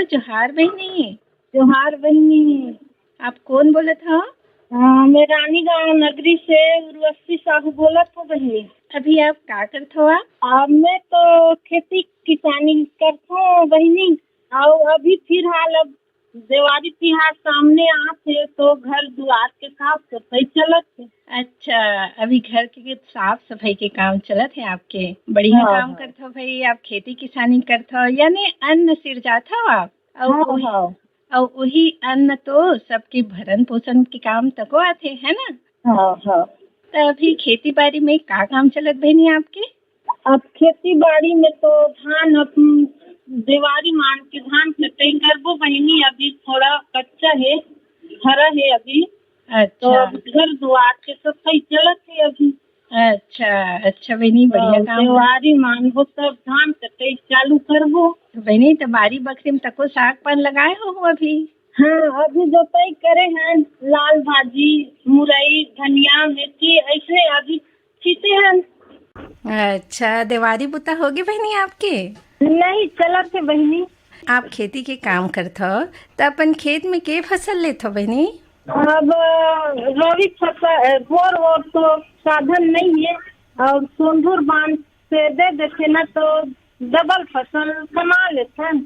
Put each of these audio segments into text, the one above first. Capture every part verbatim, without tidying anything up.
जोहार बहिनी। जोहार बहिनी। आप कोन बोलत हव? हाँ, मैं रानीगांव नगरी से उर्वशी साहू बोलत हूँ बहिनी। अभी आप का करत हव आप? अब मैं तो खेती किसानी करत हूँ बहिनी, और अभी फिलहाल अब देवारी तिहार सामने आत हे, तो घर दुआर के साफ सफाई चलत हे। अच्छा, अभी घर के साफ सफाई के काम चलत हे आपके। बढ़िया हाँ, काम हाँ। करत हव भाई, आप खेती किसानी करत हव, यानी अन्न सिरजात हव आप। अउ हाँ, वही, हाँ। अउ वही अन्न तो सबके भरण पोषण के काम तको आथे, है ना? हाँ, हाँ। त अभी खेती बाड़ी में का काम चलत बहिनी आपके? अब खेती बाड़ी में तो धान, अपन देवारी मान के धान कटाई करबो बहिनी, अभी थोड़ा कच्चा हे, हरा हे अभी। तो अच्छा। अब घर दुआर के सफाई चलत हे अभी। अच्छा, अच्छा बहिनी, बढ़िया हाँ, काम बा। देवारी मानबो तब धान कटाई चालू करबो। तो बहिनी, त बारी बखरी में तको साग पान लगाए हो अभी? हाँ, अभी जोताई करे हैं, लाल भाजी, मुरई, धनिया, मेथी, ऐसे अभी छीते हैं। अच्छा, देवारी बुता होगे बहिनी आपके? नहीं, चलत हे बहिनी। आप खेती के काम करत हव, त अपन खेत में के फसल लेत हव बहिनी? अब रबी फसल, बोर वोर तो साधन नहीं है, और सोंधुर बांध से दे देते ना तो डबल फसल कमा लेते हैं।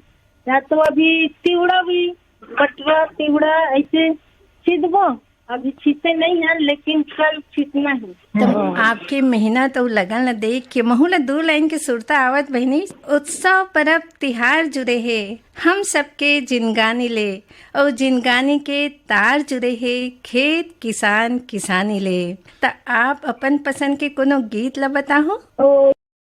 या तो अभी तिवड़ा भी, बटरा तिवड़ा ऐसे छीदबो, अभी छीते नहीं है, लेकिन कल छीतना है। तो हाँ। आपके मेहनत अउ लगन ल देख के महू ल दू लाइन के सुरता आवत बहिनी। उत्सव परब तिहार जुरे हे हम सबके जिनगानी ले, अउ जिनगानी के तार जुरे हे खेत किसान किसानी ले। त आप अपन पसंद के कोनो गीत ल बताहो।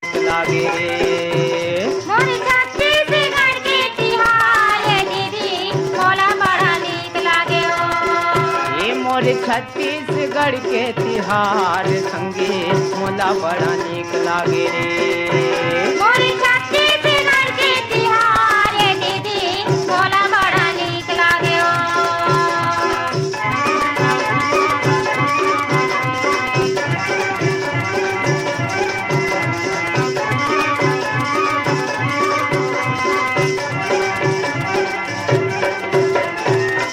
लागे रे। मोर छत्तीसगढ़ के तिहार, ए दीदी, मोला बड़ा नीक लागे ओ। ए मोर छत्तीसगढ़ के तिहार, संगी, मोला बड़ा नीक लागे रे। मोर छत्तीसगढ़ के तिहार, ए दीदी, मोला बड़ा नीक लागे ओ।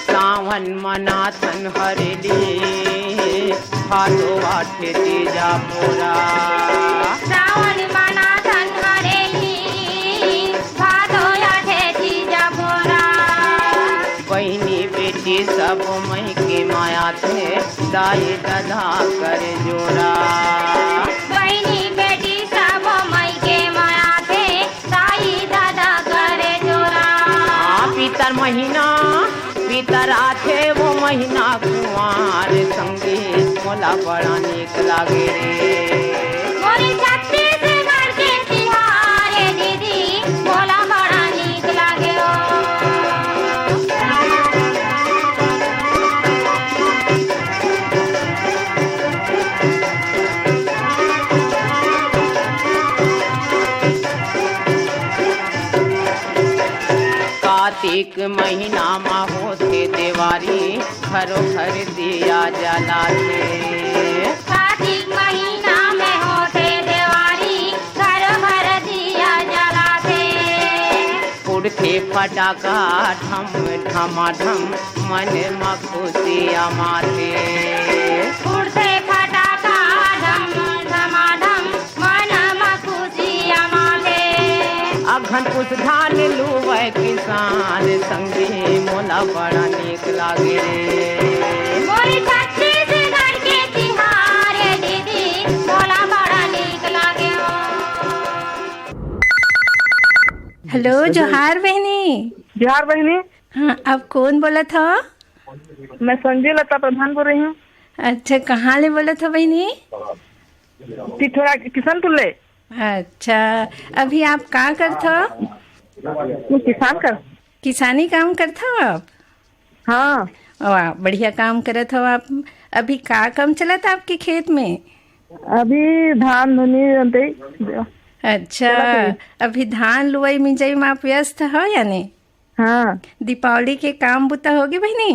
सावन मनाथन हरेली, भादो आठे तीजा मोरा। सावन मनाथन हरेली, भादो आठे तीजा मोरा। बहिनी बेटी सब मई के माया थे, दाई ददा कर जोरा। बहिनी बेटी सब मई के माया थे, दाई ददा करे जोरा। आ, पितर महीना, पितर आथे वो महीना कुंवार संगी, मोला बड़ा नीक लागे रे। मोरे छत्तीसगढ़ के तिहार, ए दीदी, मोला बड़ा नीक लागे ओ। कार्तिक महीना मा होथे देवारी, घरो घर दिया जलाथे। कार्तिक महीना में होथे देवारी, घरो घर दिया जलाथे। फुटथे फटाका ढम ढमाढम, मन म खुशिया माथे। फुटथे फटाका ढम ढमाढम, मन म खुशिया माथे। अघन पुस धान लुवय किसान संगी, मोला बड़ा नीक लागे रे। मोर छत्तीसगढ़ के तिहार, ए दीदी, मोला बड़ा नीक लागे ओ। हेलो, जोहार बहिनी। जोहार बहिनी। हाँ, आप कोन बोलत हव? मैं संजय लता प्रधान बोल रही हूँ। अच्छा, कहाँ ले बोलत हव बहिनी? पिथौरा, किशनपुर ले। अच्छा, अभी आप का करत हव? मैं किसान कर। किसानी काम करत हव आप? हाँ। वाह, बढ़िया काम करत हव आप। अभी का काम चलत आपके खेत में? अभी धान धुनी अंते। अच्छा, चलत हे। अभी धान लुवई मिंजई में आप व्यस्त हव यानी? हाँ। दीपावली के काम बुता होगे बहिनी?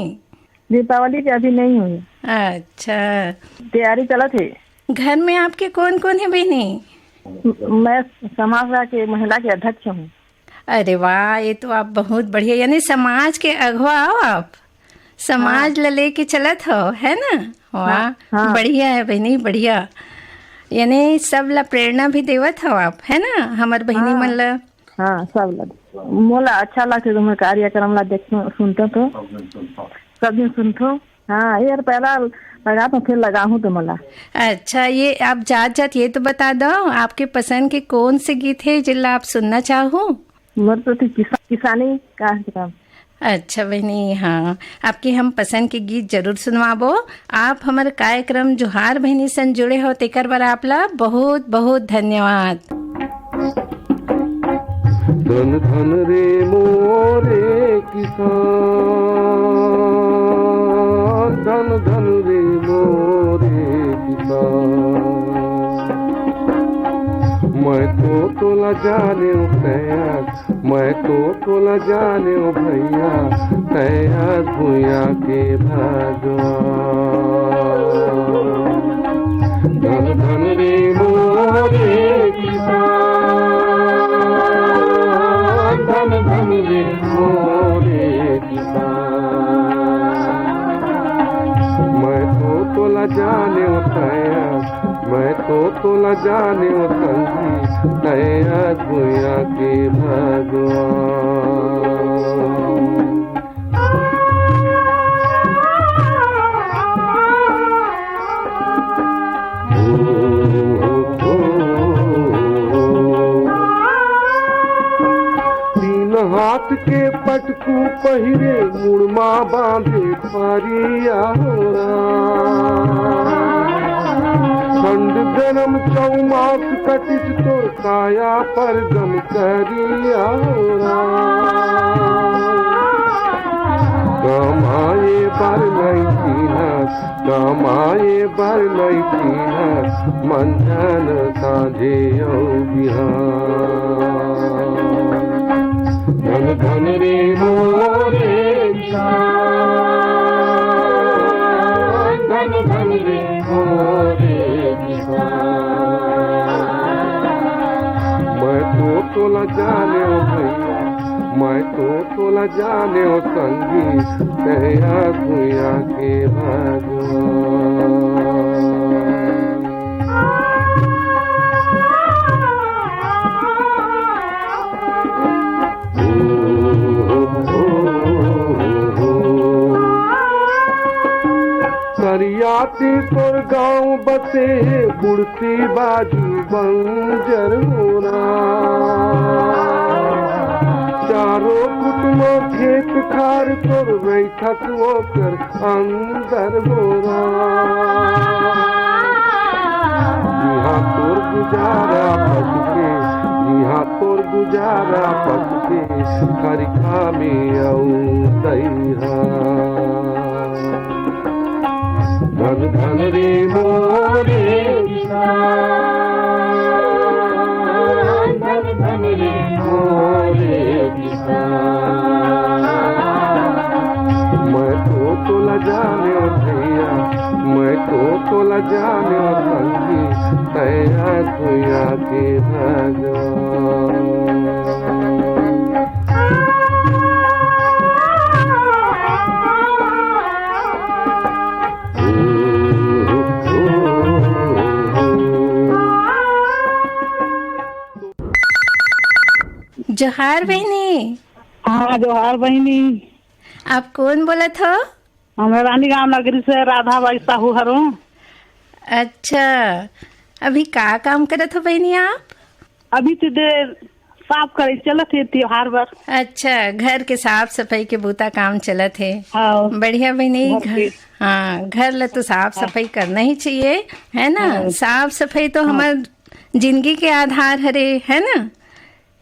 दीपावली के अभी नहीं हुई। अच्छा। तैयारी चलत हे। घर में आपके कौन कौन है बहिनी? मैं समाज सेवा के महिला के अध्यक्ष हूँ। अरे वाह, ये तो आप बहुत बढ़िया, यानी समाज के अगवा हो आप, समाज हाँ। ल लेके चलत हो, है ना? वाह, हाँ, हाँ। बढ़िया है बहनी, बढ़िया। यानी सब ला प्रेरणा भी देवत हो आप, है ना, हमर बहिनी हाँ। मन ला। हाँ, सब ला। मोला अच्छा लगथे तुम्हर कार्यक्रम ला देख सुनते तो सब दिन सुनथो। हाँ, ये यार पहला लगा तो फिर लगाहूँ तो मोला। अच्छा, ये आप जात जात ये तो बता दो, आपके पसंद के कौन से गीत है जिला आप सुनना चाहो? मोर तो थी किसा, किसानी कार्यक्रम। अच्छा बहनी, हाँ, आपके हम पसंद के गीत जरूर सुनवाबो। आप हमर कार्यक्रम जोहार बहनी सन जुड़े हो, तेकर बर आप ला बहुत बहुत धन्यवाद। धन धन रे मोरे किसान, धन धन रे मोरे किसान। मैं तो तोला जाने तैयार, मैं तो तोला जाने भैया, तैयार भुया के भगवान। धन धन रे मोरे किसान, धन धन रे मोरे किसान। मैं तो तोला जाने तैयार, मैं तो तोला जाने संगी, तैयार भुया के भगवान। तीन हाथ के पटकू पहिरे, मुड़मा बांधे परिया हो राम। ठंड गरम चौमास कटिस तोर काया पर गम करिया हो राम। कमाए बर नहीं कीनस, कमाए बर नहीं कीनस, मंझन साँझे अउ बिहान। धन धन रे मोरे किसान, धन धन रे मोरे किसान। मैं तो तोला जाने भैया, मैं तो तोला जाने संगी, तैयार भुया के भगवान। करियाती तोर गांव बसे हे, बुढ़ती बाजू बंजर हो राम। चारों कुटुम खेत खार तोर रैथस ओकर अंदर हो राम। जिहाँ तोर गुजारा पसके, जिहाँ तोर गुजारा पसके, खरिखा में अउ दइहा। धन धन रे मोरे किसान, धन धन रे मोरे किसान। मैं तो तोला जाने भैया, मैं तो तोला जाने संगी, तैयार भुया के भगवान। जोहार बहिनी। हाँ, जोहार बहिनी। आप कोन बोलत हो? हमर रानीगांव नगरी से राधा बाई साहू हरो। अच्छा, अभी का काम करत हो बहिनी आप? अभी तो दे साफ करे चलत हे त्योहार बर। अच्छा, घर के साफ सफाई के बूता काम चलत हे। हाँ। बढ़िया बहिनी, घर घर, के। हाँ, घर ला तो साफ हाँ। सफाई करना ही चाहिए, है ना? हाँ। साफ सफाई तो हाँ। हमर जिंदगी के आधार हरे, है ना?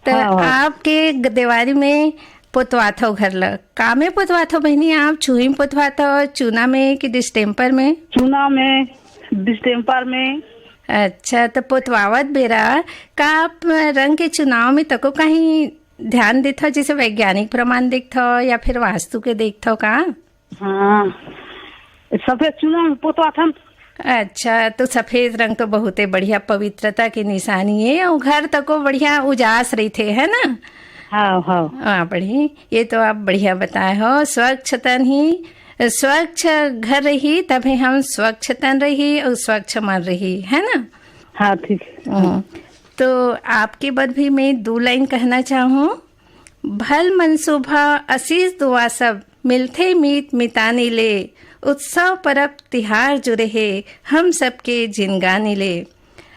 त हाँ, हाँ। आपके ग-, देवारी में पोतवाथो घर ल, का में पोतवाथो बहिनी आप? छुही में पोतवाथो, चूना में कि डिस्टेम्पर में? चूना में, डिस्टेम्पर में। अच्छा, त पोतवावत बेरा का आप रंग के चुनाव में तको कहीं ध्यान देथो, जैसे वैज्ञानिक प्रमाण देखथो या फिर वास्तु के देखथो का? हाँ, सफेद चूना में पोतवाथन। अच्छा, तो सफेद रंग तो बहुते बढ़िया पवित्रता के निशानी है, और घर तको बढ़िया उजास रहिथे, है ना? हाँ, हाँ। हाँ, बढ़िया। ये तो आप बढ़िया बताए हो, स्वच्छ तन ही, स्वच्छ घर रही, तभी हम स्वच्छ तन रही और स्वच्छ मन रही, है ना? हाँ, ठीक है। हम्म। तो आपके बर भी मैं दो लाइन कहना चाहूँ। भल मंसूबा, असीस दुआ सब, मिलथे मीत मितानी ले, उत्सव परब तिहार जुरे हे, हम सबके जिनगानी ले।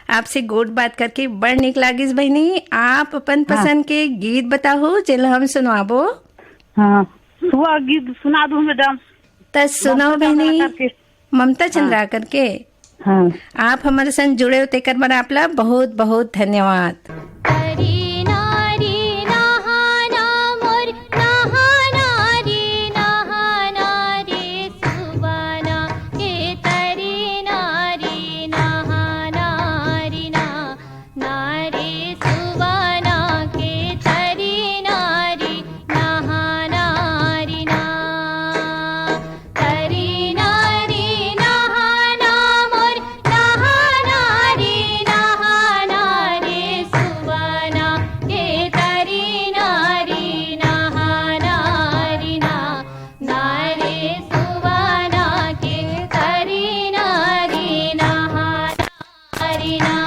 आपसे गोठ बात करके बड़ निक लागिस बहिनी। आप अपन हाँ। पसंद के गीत बताहू, जेला हम सुनवाबो। हाँ, सुआ गीत सुना दूँ मैडम। त सुनाओ ममता बहिनी। चंद्राकर के। ममता हाँ। चंद्राकर के। हाँ। आप हमारे संग जुड़े हो, तेकर बर आप ला बहुत बहुत धन्यवाद। तरी नारी नहाना मोर नहाना रे, नहाना रे सुबाना के तरी नारी नहाना रे ना, नारी सुबाना के तरी नारी नहाना रे ना। तरी नारी नहाना मोर नहाना रे, नहाना रे सुबाना के तरी नारी नहाना रे ना, नारी सुबाना के तरी नारी नहाना रे ना।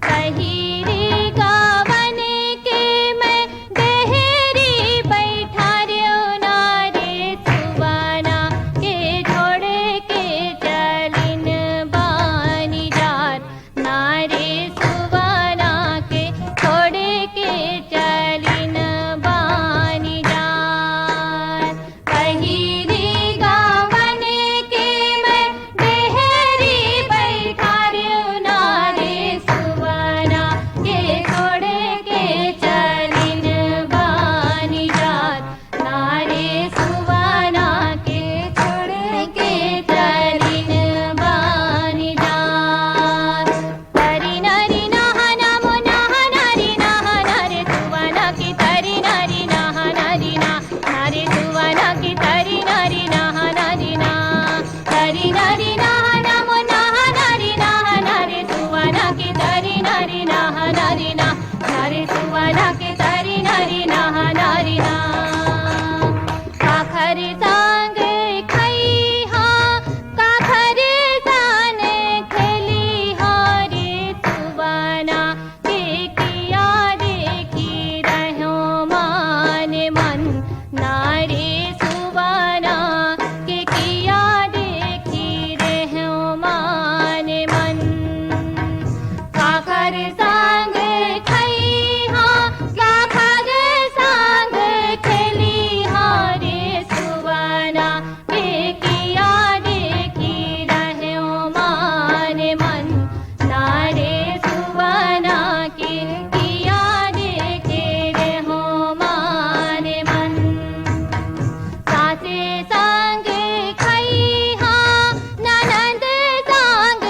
पहिरी गावन के मैं डेहरी बैठा रेव ना रे सुबाना के छोड़ के चलिन बानी जात, ना रे सुबाना के छोड़ के चलिन बानी जात। पहिरी गावन के मैं डेहरी बैठा रेव ना रे सुबाना के छोड़ के चलिन बानी जात, ना रे सुबाना के छोड़ के चलिन बानी जात। तरी नारी नहाना मो नहाना रे नहाना रे सुबाना की तरी नारी नहाना रे ना, नारी सुबाना की तरी नारी नहाना रे ना। तरी नारी नहाना मो नहाना रे नहाना रे सुबाना की तरी नारी नहाना रे ना, नारी सुबाना की तरी नारी नहाना रे ना। काखर संग खइहा, काखर सन खेलिहा रे सुबाना, के किया देखी रह्यो मान मन, नारी सुबाना, के किया देखी रह्यो मान मन। काखर संग खइहा, काखर संग खेलिहा रे सुबाना, के किया देखी रह्यो मान मन, नारे सुबाना के किया देखी रह्यो मान मन। सासे संग खइहा, ननद संग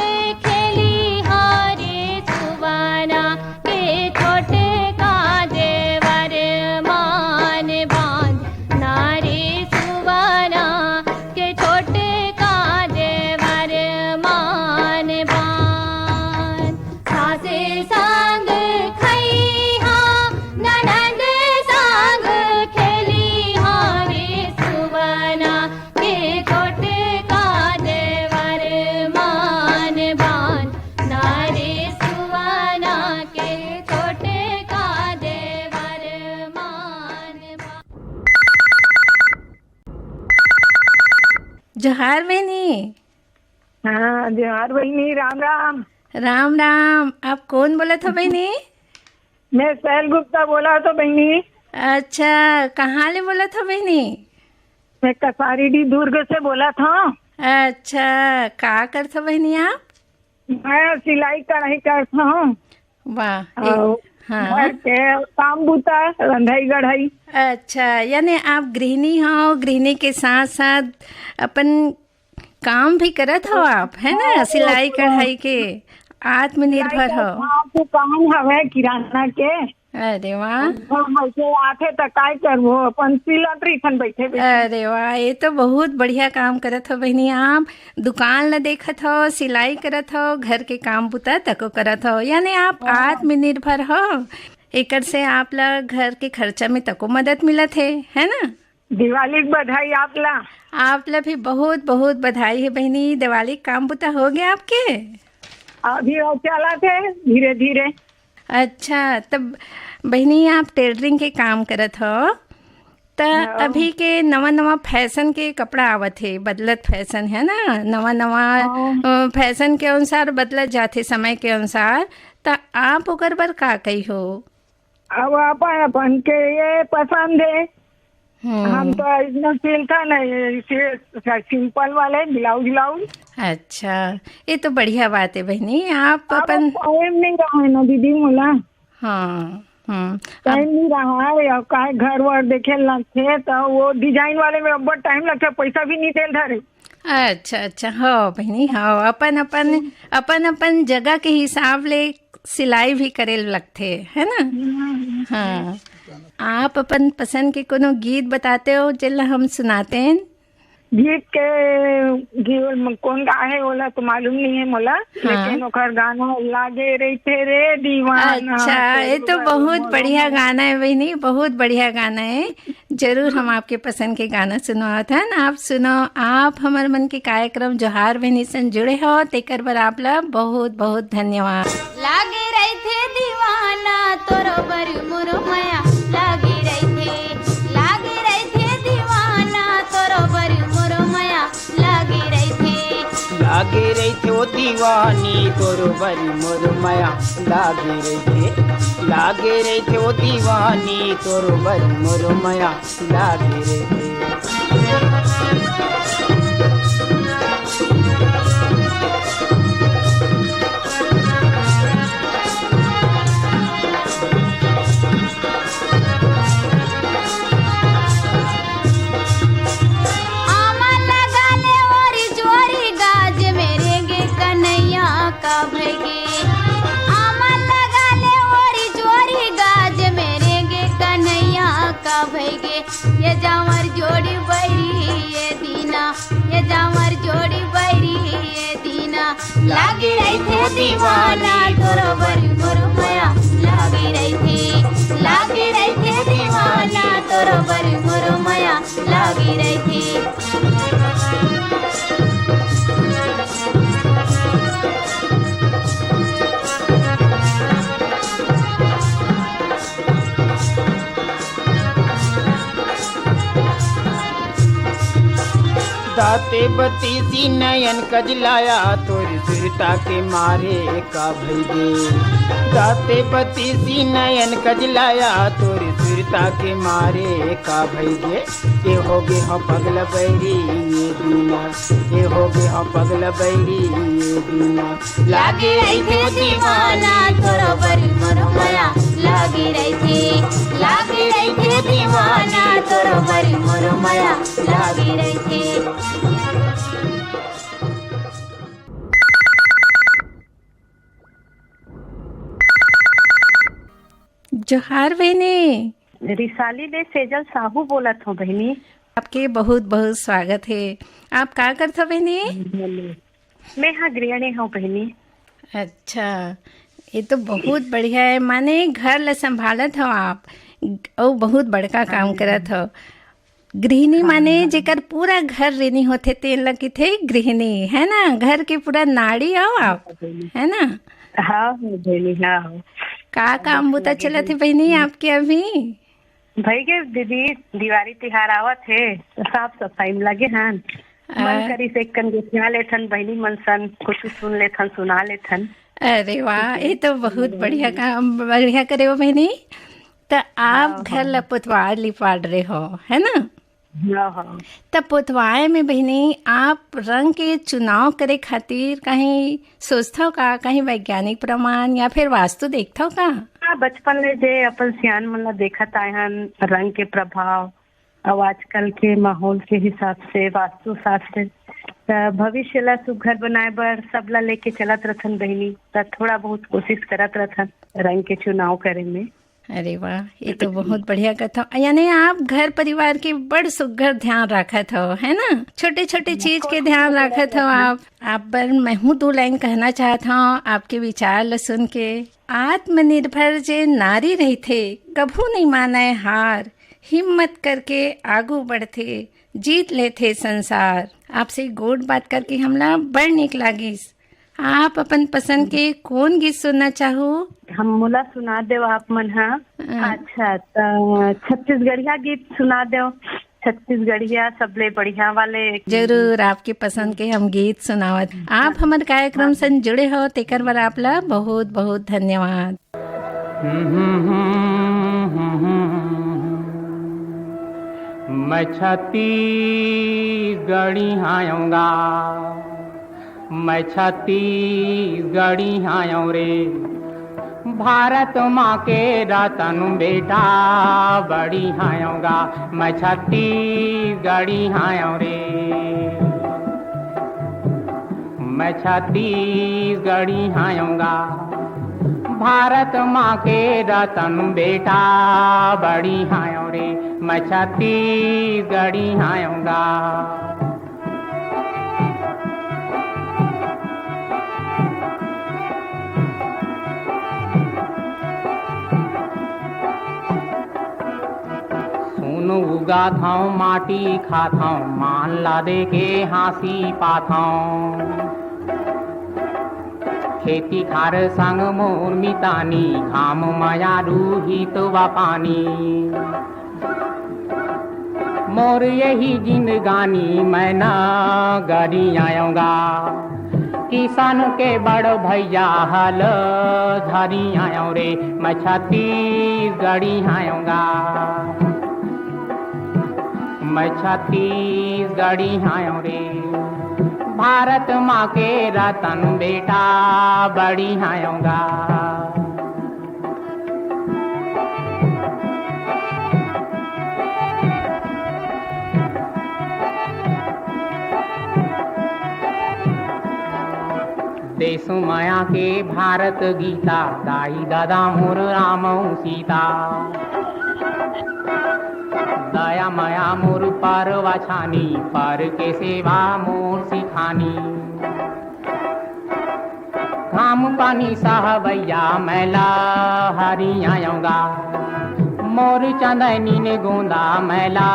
खेलिहा रे सुबाना, के छोटका देवर मान बांध, नारी सुबाना, के छोटका देवर मान बांध। सासे संग खइहा, ननद संग खेलिहा रे सुबाना, के छोटका देवर मान बांध, नारी सुबाना, के छोटका देवर मान बांध। जोहार बहिनी। हाँ, जोहार बहिनी, राम राम। राम राम। आप कोन बोलत हो बहिनी? मैं सैल गुप्ता बोलत हो बहिनी। अच्छा, कहाँ ले बोलत हो बहिनी? मैं कसारीडीह दुर्ग से बोलत हो। अच्छा, का करत हो बहिनी आप? मैं सिलाई कढ़ाई करत हो। वाह, ए-, अउ हाँ। घर के काम बूता, रंधई गढ़ई। अच्छा, यानी आप गृहिणी हो, गृहिणी के साथ साथ अपन काम भी करत हो आप, है ना? हाँ, सिलाई हाँ। कढ़ाई के आत्मनिर्भर सिलाई हो। के, हाँ, तो काम हवे किराना के। अरे वाह। हम ऐसे आथे त काय करबो, अपन सिलत रहिथन बैठे बैठे। अरे वाह, ये तो बहुत बढ़िया काम करत हो बहिनी। आप दुकान ला देखत हो, सिलाई करत हो, घर के काम बुता तको करत हो, यानी आप हाँ। आत्मनिर्भर हो। एकर से आप ला घर के खर्चा में तको मदद मिलत हे, है ना? दिवाली के बधाई आप ला। आप ला भी बहुत बहुत बधाई हे बहिनी। दिवाली के काम बुता हो गया आपके? अभी और चलत हे धीरे धीरे। अच्छा, तब बहिनी आप टेलरिंग के काम करत हो, त हाँ। अभी के नवा नवा फैशन के कपड़ा आवत हे, बदलत फैशन है ना, नवा नवा हाँ। अ, फैशन के अनुसार बदलत जाथे समय के अनुसार, त आप ओकर बर का कही हो? अब अपन अपन के ये पसंद है। हम्म। हम तो इतना सिलता नहीं, इसे सिंपल वाले ब्लाउज व्लाउज। अच्छा, ये तो बढ़िया बात है बहिनी। आप अब अपन टाइम नहीं रहा है ना दीदी मोला। हाँ। हम्म। टाइम नहीं रहा है, और काहे घर वर देखे लगथे तो वो डिजाइन वाले में अब्बड़ टाइम लगथे, पैसा भी नहीं देल धरे। अच्छा अच्छा, हो बहिनी, हो। अपन अपन अपन अपन जगह के हिसाब ले सिलाई भी करे लगथे, है ना? हम्म। हाँ। आप अपन पसंद के कोनो गीत बताते हो जेला हम सुनाते हैं? गीत के गीत कौन गा है ओला तो मालूम नहीं है मोला। हाँ। लेकिन ओकर गाना लागे रहिथे रे दीवाना। अच्छा, ये तो बहुत बढ़िया गाना है बहिनी, बहुत बढ़िया गाना है। जरूर हम आपके पसंद के गाना सुनवावत हन। आप सुनो, आप हमर मन के कार्यक्रम जोहार बहिनी सन जुड़े हो, तेकर बर आप ला बहुत बहुत धन्यवाद। लागे रहिथे दीवाना तोरो बर मोरो मया, लागे रहिथे, लागे रहिथे दीवाना तोरो बर मोरो मया, लागे रहिथे। लागे रहिथे ओ दीवानी तोरो बर मोरो मया, लागे रहिथे, लागे रहिथे ओ दीवानी तोरो बर मोरो मया, लागे रहिथे। आमा लगा ले ओरी जोरी गाज मेरे गे कन्हैया का भैगे। आमा लगा ले ओरी जोरी गाज मेरे गे कन्हैया का भैगे। ये जांवर जोड़ी बैरी ये दीना, ये जांवर जोड़ी बैरी ये दीना। लागे रहिथे दीवाना तोरो बर मोरो मया, लागे रहिथे, लागे रहिथे दीवाना तोरो बर मोरो मया, लागे रहिथे। दाते बतीसी नयन कजलाया तोर सुरता के मारे का भैगे। दाते बतीसी नयन कजलाया तोर सुरता के मारे का भैगे। ए हो गे हो पगल बैरी ये दीना, ए हो गे हो पगल बैरी ये दीना। लागे रहिथे दीवाना तोरो बर मोरो मया, लागे रहिथे, लागे रहिथे दीवाना तोरो बर मोरो मया, लागे रहिथे। जोहार बहिनी। रिसाली ले सेजल साहू बोलत हूँ बहिनी। आपके बहुत बहुत स्वागत है। आप का करत हो बहिनी? मैं हाँ गृहिणी हूँ बहिनी। अच्छा, ये तो बहुत बढ़िया है, माने घर ला संभालत हो आप, अउ बहुत बड़का काम करत हो। गृहिणी माने जेकर पूरा घर ऋणी होथे तेन ला किथे गृहिणी, है ना? घर के पूरा नाड़ी हो आप, है ना? हाँ हाँ बहिनी, हाँ हाँ। का काम बुता चलत है बहिनी आपके अभी? भई गे दीदी, दिवाली तिहार आवत हे, त साफ सफाई में लगे हन। मन आ। करिस एक कन गोठिया लेथन बहिनी मन सन, कुछ सुन लेथन, सुना लेथन। अरे वाह, ये तो बहुत बढ़िया काम, बढ़िया करे हो बहिनी। त आप हाँ, घर ला हाँ। पुतवार लिपाड़ रहे हो, है ना? हाँ, हाँ। त पुतवाए में बहिनी आप रंग के चुनाव करे खातिर कहीं सोचथव का, कहीं वैज्ञानिक प्रमाण या फिर वास्तु देखथव का? हाँ, बचपन ले जे अपन सियान मन ला देखत आए हन, रंग के प्रभाव, अब आजकल के माहौल के हिसाब से, वास्तु शास्त्र, त भविष्य ला सुघर बनाए बर सबला लेके चलत रथन बहिनी, त थोड़ा बहुत कोशिश करत रथन रंग के चुनाव करे में। अरे वाह, ये तो बहुत बढ़िया कथा। यानी आप घर परिवार के बड़ सुग्घर ध्यान रखत हो, है ना? छोटे छोटे चीज के ध्यान रखत हो आप। आप बर महूँ दो लाइन कहना चाहत हूँ, आपके विचार ल सुन के। आत्मनिर्भर जे नारी रहिथे, कभू नहीं मानय हार, हिम्मत करके आगू बढ़थे, जीत लेथे संसार। आपसे गोठ बात करके हमला बड़ नीक लागिस। आप अपन पसंद के कौन गीत सुनना चाहो? हम मोला सुना देव आप मन ह। हाँ। अच्छा, त छत्तीसगढ़िया गीत सुना देव। छत्तीसगढ़िया सबले बढ़िया वाले। जरूर, आपके पसंद के हम गीत सुनावत। आप हमर कार्यक्रम से जुड़े हो, तेकर बर आप ला बहुत बहुत धन्यवाद। मैं छत्तीसगढ़ी हायऊंगा, मैं छत्तीसगढ़ी हायऊं रे। भारत माँ के रतन बेटा बड़ी हायऊंगा, मैं छत्तीसगढ़ी हायऊं रे। मैं छत्तीसगढ़ी हायऊंगा, भारत माँ के रतन बेटा बड़ी हायऊं रे। मैं छत्तीसगढ़ी हायऊंगा। सोन उगाथंव, माटी खाथंव, मान ला दे के हाँसी पाथंव। खेती खार संग मोर मितानी, घाम मया रूहित वा पानी। मोर यही जिंदगानी, मैं न गरी आयोगा। किसान के बड़ भैया हल धरी आयो रे, मैं छत्तीसगढ़ी आयोगा। मैं छत्तीसगढ़ी आयो रे, भारत माँ के रतन बेटा बड़ी आयोगा। देश माया के भारत गीता, दाई दादा मोर राम अउ सीता। दया माया मोर परवा छानी, पर के सेवा मोर सिखानी। घाम पानी सहवैया मैं ला हरी आयोगा, मोर चंदैनी ने गोंदा मैं ला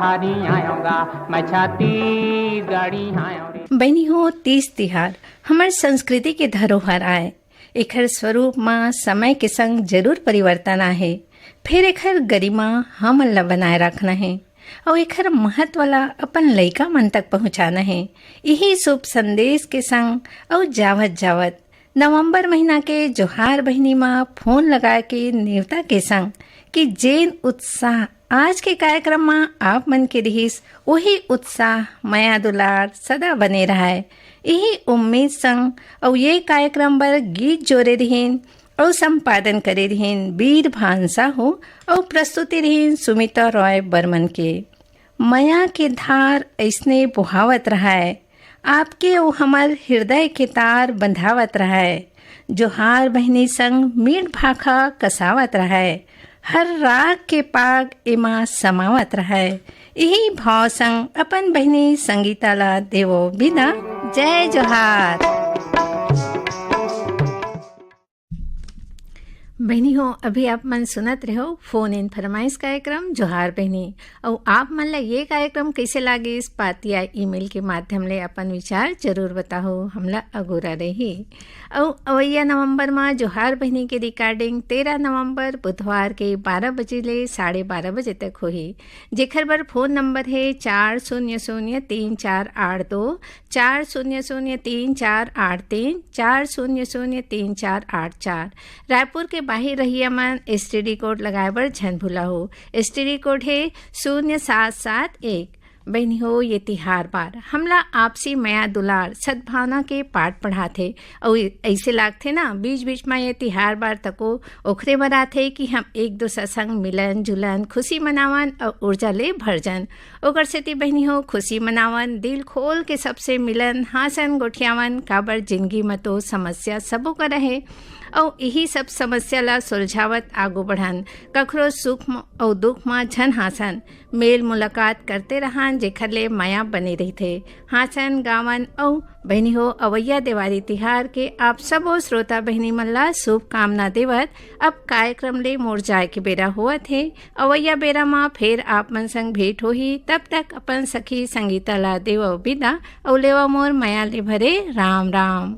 हरी आयोगा, मैं छत्तीसगढ़ी आयो रे। बहिनी हो, तीज तिहार हमर संस्कृति के धरोहर आय। एखर स्वरूप म समय के संग जरूर परिवर्तन आहे, फेर एखर गरिमा हमन ल बनाए रखना हे। अउ एखर महत्व ला अपन लइका मन तक पहुँचाना हे। इही शुभ संदेश के संग अउ जावत जावत नवंबर महीना के जोहार बहिनी म फोन लगा के नेवता के संग कि जेन उत्साह आज के कार्यक्रम म आप मन के रिहिस, उही उत्साह, मया दुलार सदा बने रहय। इही उम्मीद संग अउ ये कार्यक्रम बर गीत जोरे रिहिन अउ संपादन करे रिहिन बीर भान साहू अउ प्रस्तुति रिहिन सुमिता रॉय बर्मन के। मया के धार अइसने बोहावत रहय, आपके अउ हमर हृदय के तार बंधावत रहय। जोहार बहिनी संग मीठ भाखा कसावत रहय, हर राग के पाग एमा समावत रहय। इही भाव संग अपन बहिनी संगीता ला देवो बिदा। जय जोहार। बहिनी हो, अभी आप मन सुनत रहो फोन इन फरमाइश कार्यक्रम जोहार बहिनी। अउ आप मन ला ये कार्यक्रम कइसे लागिस, पाती या ईमेल के माध्यम ले अपन विचार जरूर बताहो, हमला अगोरा रही। अउ अवइया नवंबर मा जोहार बहिनी के रिकॉर्डिंग तेरह नवंबर बुधवार के बारह बजे ले साढ़े बारह बजे तक होही, जेखर बर फोन नंबर हे चार शून्य शून्य तीन चार आठ दो, चार शून्य शून्य तीन चार आठ तीन, चार शून्य शून्य तीन चार आठ चार। रायपुर के बाहिर रहिया मन एसटीडी कोड लगाए बर झन भूला हो। एसटीडी कोड हे शून्य सात सात एक। बहिनी हो, ये तिहार बार हमला आपसी मया दुलार सद्भावना के पाठ पढ़ाथे। अउ अइसे लागथे ना, बीच बीच म ये तिहार बार तको ओखरे बर आथे कि हम एक दूसर संग मिलन जुलन, खुशी मनावन अउ ऊर्जा ले भर जन। ओकर सेती बहिनी हो, खुशी मनावन, दिल खोल के सबसे मिलन, हाँसन गोठियावन, काबर जिंदगी म तो समस्या सबो कर रहे। अउ इही सब समस्या ला सुलझावत आगू बढ़न। कखरो सुख म-, अउ दुख म झन हाँसन, मेल मुलाकात करते रहन, जेखर ले मया बने रहिथे। हाँसन, गावन अउ बहिनी हो, अवइया देवारी तिहार के आप सबो श्रोता बहिनी मन ला शुभकामना देवत अब कार्यक्रम ले मोर जाए के बेरा होवत हे। अवइया बेरा म फेर आप मन संग भेंट होही। तब तक अपन सखी संगीता ला देवव बिदा अउ लेवा मोर मया ले भरे राम राम।